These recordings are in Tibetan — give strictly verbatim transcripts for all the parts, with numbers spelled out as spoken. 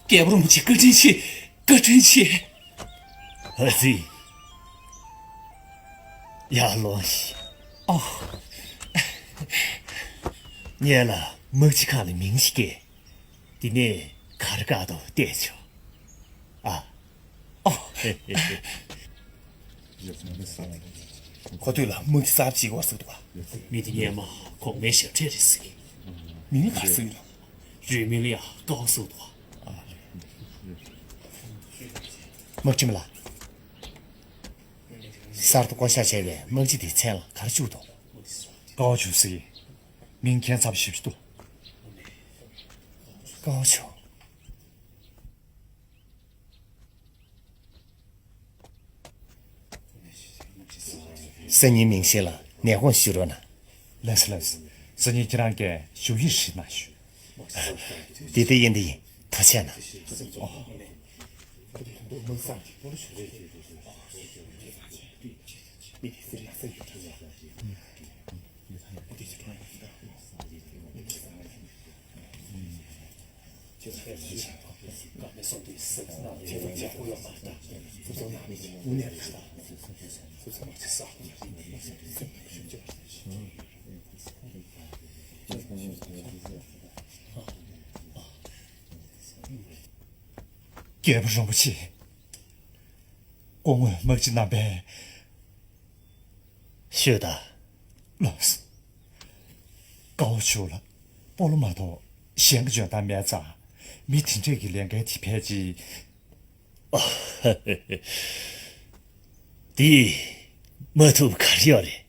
རྒྱལ་པོ་རིན་པོ་ཆེ་བཀའ་དྲིན་ཆེ། བཀའ་དྲིན་ཆེ། ཨ་ཙི། ཡར་ལོངས་ཤིག་ཨོ། ངེད་ལ་དམག་སྤྱི་ཁང་ལ་མིང་ཞིག་བསྐྱལ། དེ་ནས་གར་དཀར་དུ་བལྟས་ཆོག་ཨ། ཨོ། ཁོ་ཐོས་ལ་དམག་སྤྱི་གསར་བ་ཅིག་ཡོད་ཟེར་འདུག་ག་མི་དེ་སྔོན་མ་གོང་མའི་ཞབས་གྲས་རེད་ཟེར་གི་མིང་ལ་ག་རེ་ཟེར་གི་རེད། རུས་མིང་ལ་ཡང་ཀའོ་ཟེར་འདུག་ག་དམག་ཁྲིམས་ལ། གསར་དུ་བསྐོ་བཞག་བྱས་པའི་དམག་སྤྱི་དེའི་མཚན་ལ་ག་རེ་བཅུག་འདུག་ཀའོ་ཆུ་ཟེར་གི་མིང་ཁྱད་མཚར་པོ་ཞེ་པོ་ཅིག་འདུག་ཀའོ་ཆུ། སང་ཉིན་མིང་ཤེས་ལ་ནས་དགོངས་ཞུ་རོགས་གནང་། ལགས་སོ་ལགས་སོ། སང་ཉིན་ཁྱེད་རང་གིས་ཞུ་ཡིག་ཞིག་གནང་ཞུ། འདི་ལྟ་ཡིན་འདི་ཡིན། ཐུགས་རྗེ་གནང་། ཨོ། རྒྱལ་པོ་རིན་པོ་ཆེ། སྐུ་ངོ་དམག་སྤྱི་རྣམ་པས། ཤོད་དང་། ལགས་སོ། ཀའོ་ཆུ་ལ་སྤོ་ལོ་མ་གཏོགས་གཞན་གྱི་འཇོན་ཐང་མེད་ཙང་། མི་དེ་འདྲས་ཀྱི་ལས་འགན་དེ་ཕལ་ཆེར། དེ་མ་ཐུབ་ག་རེ་ཡོད་རེད།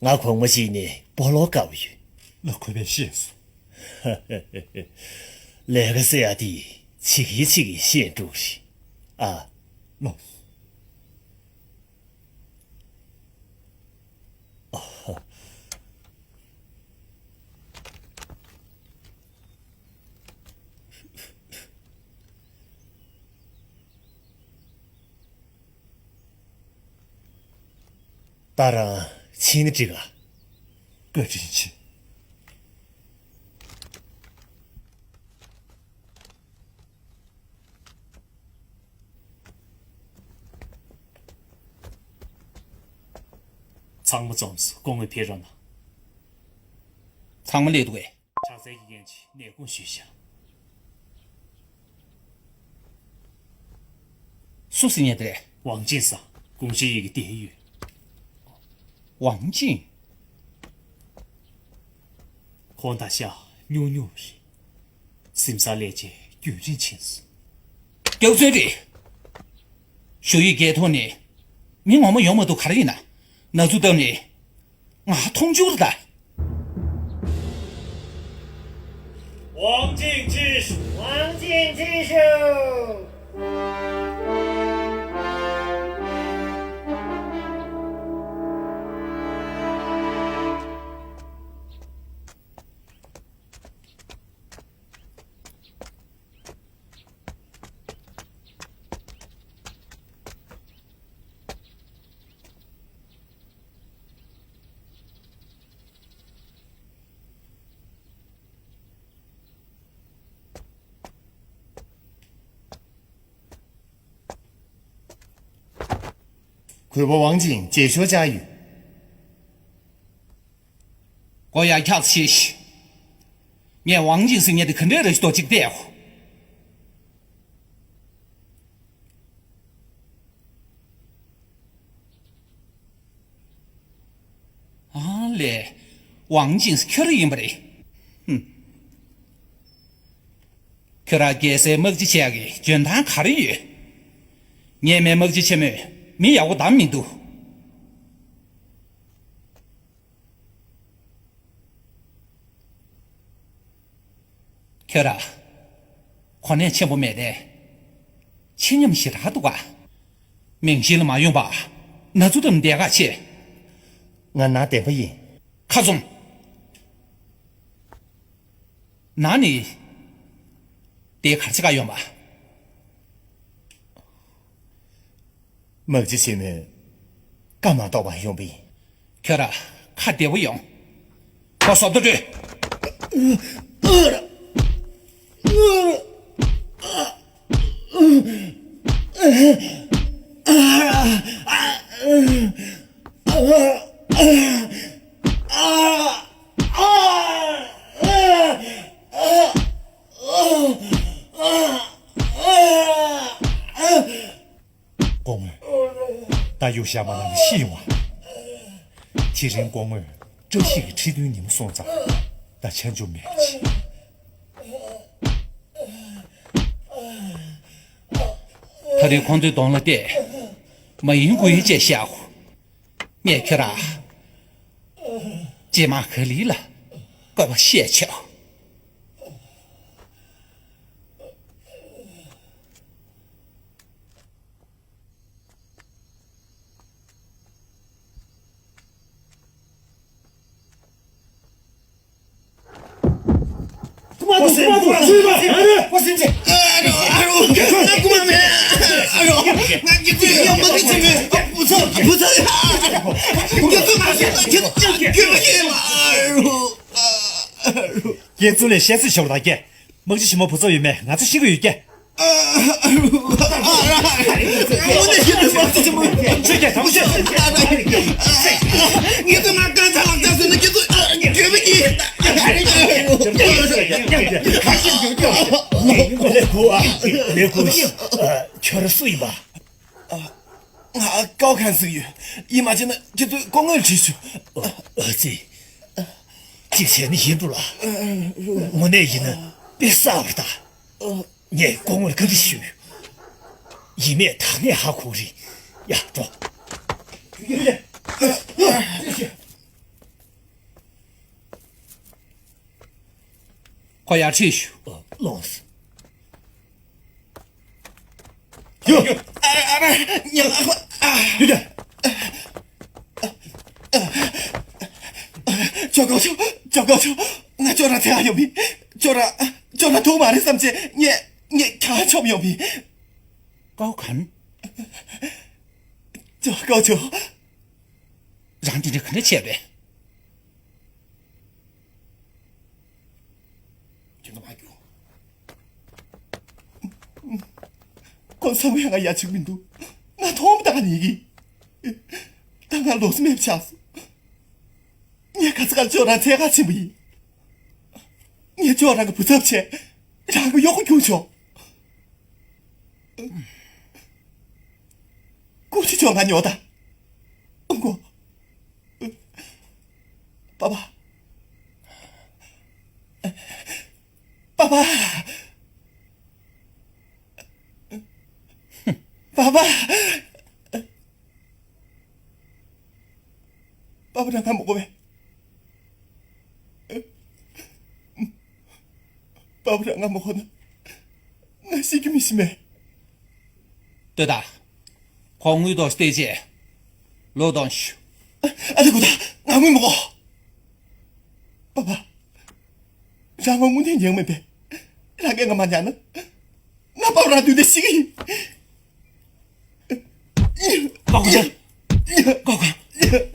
ང་གོང་མ་ཅིག་ནས་སྤོ་ལོ་དཀའ་བོ་ཡོད། ལ་ཁོ་པས་ཤེས་སོང་། ལས་ཀ་ཟེར་ཡ་དེ་ཚིག་གིས་ཚིག་གིས་ཤེས་འགྲོ་གི་རེད་ཨ། ལགས་སོ། ད་རང་ཕྱིན་ནི་འགྲིག་ག་བཀའ་དྲིན་ཆེ། ཚང་མ་འཛོམས་སོང་། སྐུ་ངོ་ཕེབས་རོགས་གནང་། ཚང་མ་སླེབས་འདུག་གས། དྲག་རྩལ་གྱི་འགན་ཅིག་ནས་དགོངས་ཞུས་ཤག་སུ་ཟེར་མཁན་དེ་རེད། ཝང་ཅིན་ཟེར། དགོངས་ཞུ་ཡི་གེ་དེ་ཡོད། ཝང་ཅིན། ཁོང་ད་ཆ་སྨྱོ་སྨྱོ་རེད། གཟིམ་སར་སླེབས་རྗེས་རྒྱུན་རིང་ཕྱིན་སོང་། རྒྱལ་བཙུན་རེད། ཞུ་ཡིག་འགལ་ཐོག་ནས་མི་ངོ་མ་ཡོང་མ་ཐུབ་ག་རེ་ཡིན་ན། ན་ཟུག་བཏབ་ནས། ང་མཐོང་ཆུང་རེད་ད། ཝང་ཅིན་ཅི་ཞུ། ཝང་ཅིན་ཅི་ཞུ། གུས་པ་ཝང་ཅིན་མཇལ་ཞུ་བཅར་ཡོད། མགོ་ཡར་འཁྱག་ཙམ་བྱས་ཤིག་ངས་ཝང་ཅིན་ཟེར་མཁན་དེ་ག་འདྲས་རེད་ཞུ་དོ་གཅིག་བལྟས་ཨོ། ཨ་ལས། ཝང་ཅིན་ཟེར་ཁྱོད་རང་ཡིན་པ་རེད། ཧུམ། ཁྱོད་རང་རྒྱལ་སའི་དམག་སྤྱི་བྱེད་ཡག་གི་འཇོན་ཐང་ག་རེ་ཡོད། ངས་མེད་དམག་སྤྱི་ཆེན་མོས་མི་ཡག་པོ་བདམས་མི་འདུག་ཁྱོད་རང་། གོ་གནས་ཆེན་པོ་མེད་དེ། ཆེ་ཉམས་ཞེ་དྲག་འདུག་ག་མིང་ཤེས་ལ་མ་ཡོང་པ། ན་ཚུ་དམ་བསྡད་ག་ཆེ། ང་ནང་བདེན་པ་ཡིན། ཁ་རྩོམ། ནང་ནི། དེ་གར་ཆེ་ག་ཡོང་པ། དམག་སྤྱི་ཆེན་མོས་བཀའ་མ་གཏོགས་པ་ཡོང་པ་ཡིན། ཁྱོད་ར་ཁ་བདེ་པོ་ཡོང་། ཁོ་སོབ་ཏུ་སྤྲོད། ཨ་ཨ་ཨ། སྐུ་ངོ། ད་གཡུག་བཞག་མ་གནང་ན་ཤི་ཡོང་བ། དེ་རིང་སྐུ་ངོས་བཀྲ་ཤིས་ཀྱི་ཁྲི་སྟོན་ཉིན་མོ་སོང་ཙང་། ད་ཆ་འཇོག་མེད་ཅི། ད་རེས་ཁོང་ཚོའི་གདོང་ལ་བལྟས། མ་ཡིན་དགུ་ཡིན་ཅེས་བཤད་གོ། ངས་ཁྱེད་རང་རྗེས་མ་ག་ལེ་ལ་བཀོད་པ་བཤད་ཆོག། ཁྱེད་ཚོ་ལས་བཤད་ཚོད་ཞོག་ད་ཀྱེ། དམག་སྤྱི་ཆེན་མོ་བུ་ཚབ་ཡོད་མེད་ང་ཚོ་ཤེས་ཀྱི་ཡོད་ཀྱེ། དངོས་གནས་ཤེས་ཚོད་དམག་སྤྱི་ཆེན་མོ། ཆོས་ཀྱེ་དམ་ཆོས། ངེད་ཚོ་ང་གང་ཆ་ལག་ཆ་ཟེར་ན་ཁྱེད་ཚོ་འགྱོད་པ་གྱིས། ལས་ཁུ་ཨ། ལས་ཁུ། ཁྱོད་རང་སུ་ཡིན་པ། ང་ཀའོ་ཁན་ཟེར་གྱི་ཡོད། ཡིད་མ་ཆེས་ན་ཁྱེད་ཚོས་སྐུ་ངོ་ལ་དྲིས་ཤོག། ཨ་ཙི། གཅིག་བྱས་ནི་ཡིན་འགྲོ་ལ། དངོས་གནས་ཡིན་ན་དཔེ་བསགས་པ་ད། ངས་སྐུ་ངོ་ལ་བཀའ་འདྲི་ཞུས། ཡིན་མེད་ད་ངས་ཧ་གོ་གི་རེད། ཡ་འགྲོ། ཁོ་ཡར་ཁྲིད་ཞུ། ལོངས། ཡོ། ཨ་ར་ཨ་ར་ཉལ་ཨ་ཁོ་ཨ། ཡོ་ཡ། ཇོ་ཀའོ་ཆོ། ཇོ་ཀའོ་ཆོ། ང་ཅོ་ར་ཚེ་ཨ་ཡོ་མི། ཅོ་ར་ཅོ་ར་ཐུག་མ་རེད་བསམ་ཚེ་ངས་ངས་ཁ་ཆོམ་ཡོ་མི། ཀའོ་ཁན། ཇོ་ཀའོ་ཆོ། རང་དེ་འདྲ་ག་འདྲ་བྱས་པས། ཁྱོད་ཚོ་མ་རྒྱུག་ཁོ་ཚང་མས་ང་ཡ་ཆིག་མི་འདུག་ང་མཐོང་མ་ཐག་ཉིད་ཀྱིས། ད་ང་ལོ་སི་མེད་ཆགས་སོང་། ངས་ག་ཚ་ག་ལ་ཅོ་རང་འཚོལ་ག་ཕྱིན་པ་ཡིན། ངས་ཅོ་རང་གི་བུ་ཚབ་བྱས། རང་གི་གཡོག་པོ་གྱུར་ཆོག་སྐུ་མཁྱེན་ཅོ་ང་ཉོ་ད། ཨོ་མགོ། པ་པ། པ་པ། པ་པ། པ་པ་རང་ང་མི་དགོས་པས། པ་པ་རང་ང་མི་དགོས་ན། ང་ཤི་གི་མི་ཤི་མེད། ལྟོས་དང་། ཁོང་དངུལ་དང་སྟེར་རྗེས། ལོག་གཏོང་ཞུ། ཨ་ལེ་ཀུ་ད་ང་དངུལ་མི་དགོས། པ་པ། རང་ང་དངུལ་དེ་ཉན་མེད་པས། རང་གིས་ང་མ་ཉན་ན། ང་པ་པ་རང་དུས་དེ་ཤི་གི་ཡིན། ཀའོ་ཁན། ཀའོ་ཁན།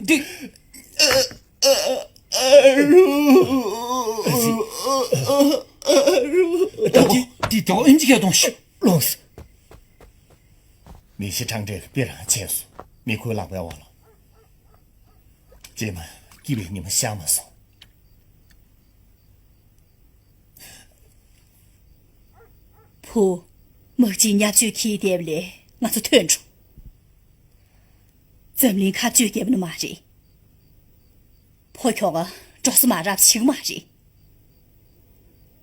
འདི། ད་འདི་འདི་ཏོ་ཨིན་ཇི་ག་གཏོང་ཤོག་ལོངས། མི་ཤི་ཁྲང་ཁྲེག་དཔེ་རང་ཆད་སོང་། མི་ཁོའི་ལག་པའི་འོག་ལ། རྗེས་མ་སྐྱིད་པའི་ཉི་མ་ཤར་མ་སོང་། བུ། དམག་སྤྱིའི་བརྙས་བཅོས་འཁྱེར་བསྡད་པ་ལས་ང་ཚོ་ཐོན་འགྲོ། འཛམ་གླིང་ཁ་གཅོད་བརྒྱབ་ནི་མ་རེད། ཕོ་ཁྱོ་ག་འགྲོ་ས་མ་རག་བྱེད་ཀྱི་མ་རེད།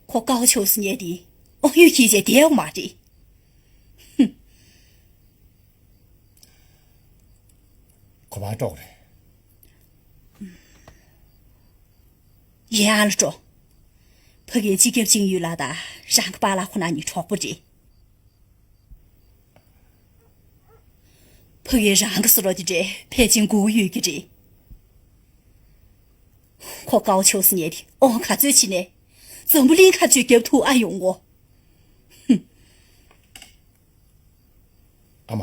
ཁོ་དཀའ་བ་ཆོག་སི་ཉལ་དེ་དབང་ཡོད་ཁྱེད་ཅེས་བསྡད་ཡོང་མ་རེད། ཁོ་མ་གྲོགས་རེད། ཡིན་ཨ་ལ་འགྲོ། ཕ་གིའི་སྤྱི་ཁྱབ་ཅིང་ཡུས་ལགས་དང་རང་གི་པཱ་ལགས་ཁོ་ན་གཉིས་གྲོགས་པོ་རེད། ཕ་གིའི་རང་གི་སུ་རོ་དེ་འདྲས་ཕལ་ཆེར་མགོ་བོ་ཡོད་ཀྱི་རེད། ཁོ་དཀའ་བ་ཆོག་སི་ཉལ་དེ་ཨོང་ག་ཚོད་ཕྱིན་ནས་འཛམ་བུ་གླིང་ཁ་གཅོད་རྒྱབ་ཐུག་ཨ་ཡོང་ངོ་། ཨ་མ།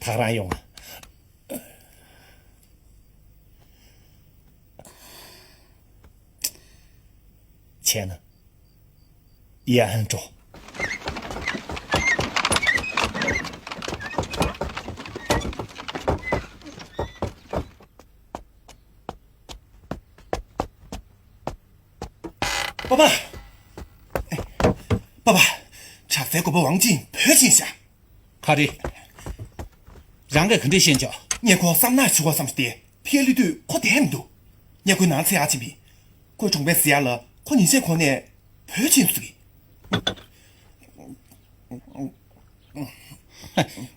ཐག་རང་ཡོང་ང་། བྱས་ན། ཡ་ཧན་འགྲོ། པ། པ་པ། དྲག་རྩལ་བཀོད་པ་ཝང་ཅིན་བོད་ཕྱིན་ཤག་ག་རེ། རང་གིས་ག་འདྲ་ཤེས་ཀྱི། ངས་ཁོ་བསམ་ནག་བྱེད་དགོས་བསམ་སྟེ་ཕྱི་ལུས་དུས་ཁོ་བསྡད་མི་འདུག་ངས་ཁོའི་ནང་འཚོལ་ཡག་ཕྱིན་པས། ཁོས་གྲོང་པའི་ཟེར་ཡག་ལ་ཁོ་ཉིན་ཤས་གོང་ནས་བོད་ཕྱིན་སོང་ཟེར་གི།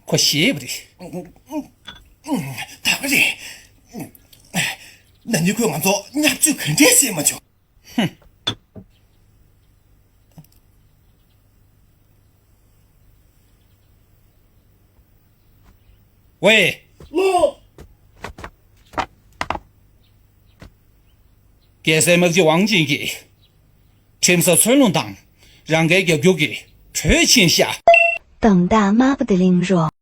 ཁོ་ཤེས་པ་རེད། ད་ག་རེད། ན་ནིང་ཁོས་ང་ཚོ་བརྙས་བཅོས་ག་འདྲས་བྱས་མ་བྱུང་། ཝེ། ལོ། རྒྱལ་སྲས་དམག་སྤྱི་ཝང་ཅིན་གྱིས་ཁྲིམས་ས་འཚོལ་སློང་དང་རང་འགན་རྒྱག་རྒྱུ་གི་གྲོས་ཕྱིན་ཤག་དམ་དྲག་དམར་པོ་དེ་གླེང་རོགས།